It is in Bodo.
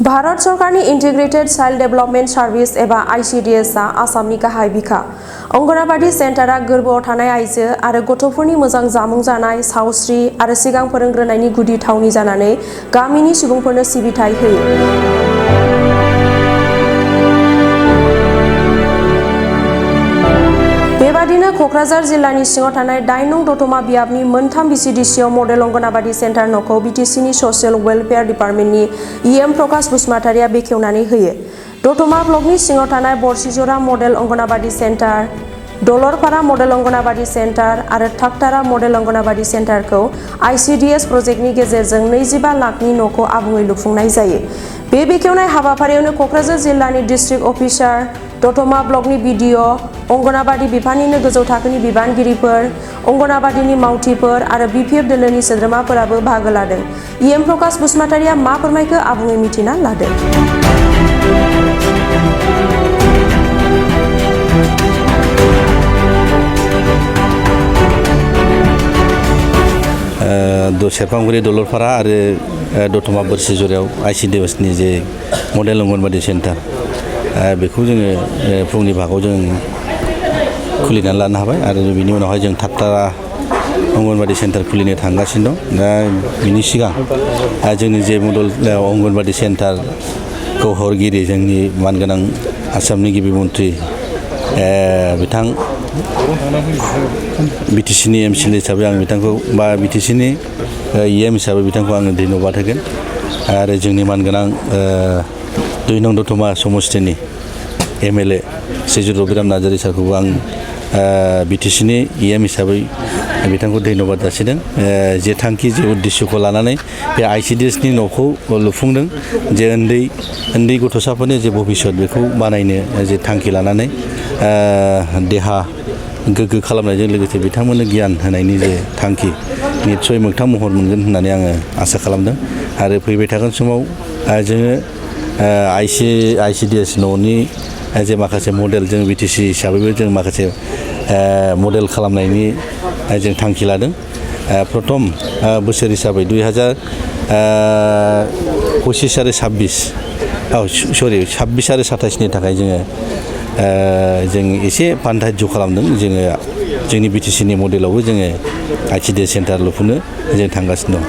भारत सरकारनि इन्टिग्रेटेड चाइल्ड डेभेलपमेन्ट सार्भिस एबा ICDS आ आसामनि गाहाय बिखा अंगनाबादि सेन्टारा गोर्बोआव थानाय आइजो आरो गथ'फोरनि मोजां जामुं जानाय, सावस्रि आरो सिगां फोरोंग्रोनायनि गुदि थावनि जानानै गामिनि सुबुंफोरनो सिबिथाय होयो। बेबादिनो क'क्राझार जिल्लानि सिङाव थानाय 8 नं दतमा बियाबनि मोनथाम BCDCआव मडेल अंगनाबादि सेन्टार न'खौ BTC नि ससियेल वेलफेयार डिपार्टमेन्टनि EM प्रकाश बसुमतारिया बेखेवनानै होयो। दतमा ब्लकनि सिङाव थानाय बरसिजरा model anganwadi centre, दलरपारा model anganwadi centre आरो थाकतारा मडेल अंगनाबादि सेन्टारखौ ICDS प्रजेक्टनि गेजेरजों 25 लाखनि न'खौ आबुङै लुफुंनाय जायो। बे बेखेवनाय हाबाफारियावनो क'क्राझार जिल्लानि डिस्ट्रिक्ट अफिसार, दतमा ब्लकनि BDO, अंगनाबादि बिफाननिनो गोजौ थाखोनि बिबानगिरिफोर, अंगनाबादिनि मावथिफोर आरो BPF दोलोनि सोद्रोमाफोराबो बाहागो लादों। EM प्रकाश बसुमतारिया मा फोरमायखो आबुङै मिथिना लादों। सेरफांगुरि दलरपारा आरो दतमा बोरसिजरायाव ICDS नि जे मडेल अंगनबादि सेन्टार बेखौ जोङो फुंनि भागाव जों खुलिनानै लानो हाबाय आरो बिनि उनावहाय जों थाकतारा अंगनबादि सेन्टार खुलिनो थांगासिनो दं। दा बिनि सिगां जोंनि जे मडेल अंगनबादि सेन्टारखौ हरगिरि जोंनि मानगोनां आसामनि गिबि मन्थ्रि बिथां BTC नि MCL हिसाबै आं बिथांखौ बा BTC नि EM हिसाबै बिथांखौ आङो धन्यबाद होगोन आरो जोंनि मानगोनां 2 नं दतमा समस्थिनि MLA श्री रबिराम नार्जारी सारखौबो आं BTC नि EM हिसाबै बिथांखौ धन्यबाद जासिदों। जे थांखि जे उद्देश्यखौ लानानै बे ICDS नि न'खौ लुफुंदों, जे उन्दै गथ'साफोरनि जे भबिष्यत बेखौ बानायनो जे थांखि लानानै देहा गोग्गो खालामनायजों लोगोसे बिथांमोननो गियान होनायनि जे थांखि निस्सय मोगथां महर मोनगोन होननानै आङो आसा खालामदों आरो फैबाय थागोन समाव जोङो ICDS न'नि जे माखासे मडेल जों BTC हिसाबैबो जों माखासे मडेल खालामनायनि जों थांखि लादों। प्रथम बोसोर हिसाबै 2025 आरो 26 आरो 27 नि थाखाय जों एसे फान्ड धार्य खालामदों। जोङो जोंनि BTC नि मडेलावबो जोङो ICDS सेन्टार लुफुंनो जों थांगासिनो दं।